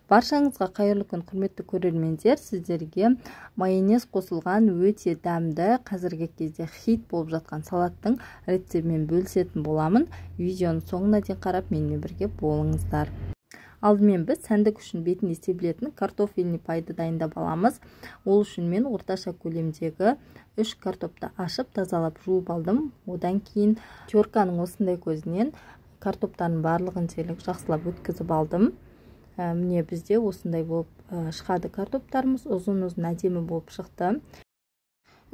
Баршаңызға қайырлы күн, құрметті көрермендер. Сіздерге майонез қосылған өте дәмді, қазіргі кезде хит болып жатқан салаттың рецептімен бөлісетін боламын. Видеоның соңына дейін қарап, менімен бірге болыңыздар. Алдымен біз сәндік үшін бетіне себілетін картофельный пайды дайындап аламыз. Ол үшін мен орташа көлемдегі 3 картопты ашып, тазалап жуып алдым. Одан кейін терканың осындай көзінен картоптардың барлығын дерлік жақсылап өткізіп алдым. Міне бізде осындай болып шығады картоптарымыз, ұзын-ұзын әдемі болып шықты.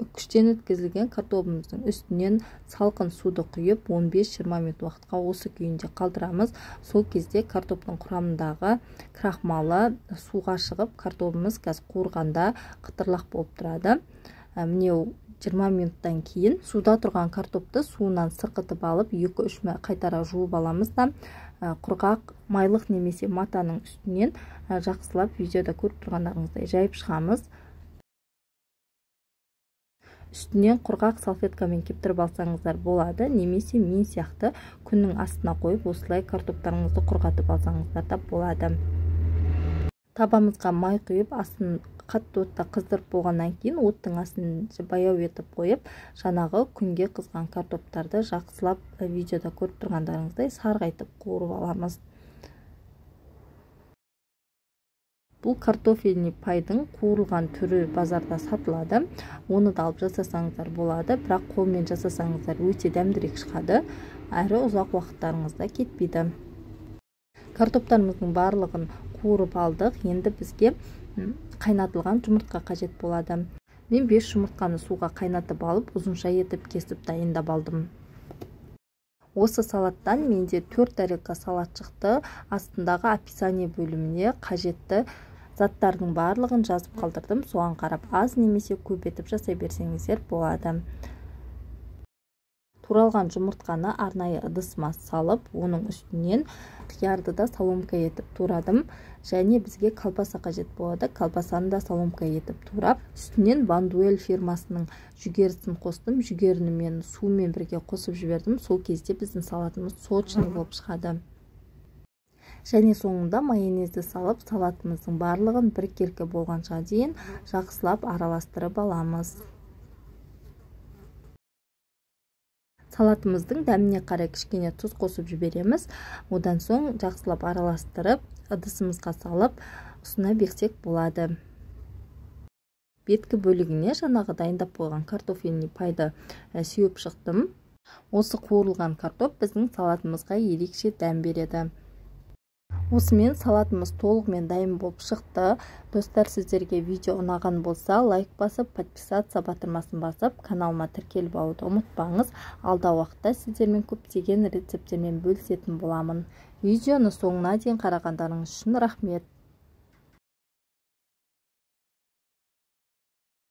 Үккіштен өткізілген картобымыздың үстінен салқын суды құйып 15-20 минут уақытқа осы күйінде қалдырамыз. Сол кезде картоптың құрамындағы крахмалы суға шығып, картобымыз қазір қуырғанда қытырлақ болып тұрады. Міне 20 минуттан кейін суда тұрған картопты суынан сырқытып алып, 2-3 қайтара жуып аламыз да, құрғақ майлық немесе матаның үстінен жақсылап видеода көріп тұрғандарыңыздай жайып шығамыз. Үстінен құрғақ салфеткамен кептіріп алсаңыздар болады, немесе мен сияқты күннің астына қойып осылай картоптарыңызды құрғатып алсаңыздар да болады. Табамызға май құйып, астын қатты отта қыздырып болғаннан кейін оттың астын баяу етіп қойып, жаңағы күнге қызған картоптарды жақсылап видеода көріп тұрғандарыңыздай сарғайтып қуырып аламыз. Бұл картофельный пайдың қуырылған түрі базарда сатылады. Оны да алып жасасаңыздар болады, бірақ қолмен жасасаңыздар өте дәмдірек шығады, әрі ұзақ уақыттарыңызда кетпейді. Картоптарымыздың барлығын қуырып алдық. Енді бізге қайнатылған жұмыртқа қажет болады. Мен 5 жұмыртқаны суға қайнатып алып, ұзынша етіп кесіп дайындап алдым. Осы салаттан менде 4 тарелка салат шықты. Астындағы описание бөліміне қажетті заттардың барлығын жазып қалдырдым. Соған қарап аз немесе көп етіп жасай берсеңіздер болады. Туралған жұмыртқаны арнайы ыдысыма салып, оның үстінен қиярды да соломка етіп турадым. Және бізге колбаса қажет болады. Колбасаны да соломка етіп турап, үстінен Бандуэль фирмасының жүгерісін қостым. Жүгеріні мен сумен бірге қосып жібердім. Сол кезде біздің салатымыз сочный болып шығады. Және соңында майонезді салып, салатымыздың барлығын біркелкі болғанша дейін жақсылап араластырып аламыз. Салатымыздың дәміне қарай кішкене тұз қосып жібереміз. Одан соң жақсылап араластырып, ыдысымызға салып, ұсына берсек болады. Беткі бөлігіне жаңағы дайындап қойған картофельный пайды сеуіп шықтым. Осы қуырылған картоп біздің салатымызға ерекше дәм береді. Осымен салатымыз толығымен дайын болып шықты. Достар, сіздерге видео ұнаған болса, лайк басып, подписаться батырмасын басып, каналыма тіркеліп алуды ұмытпаңыз. Алдағы уақытта сіздермен көптеген рецепттермен бөлісетін боламын. Видеоны соңына дейін қарағандарыңыз үшін рахмет.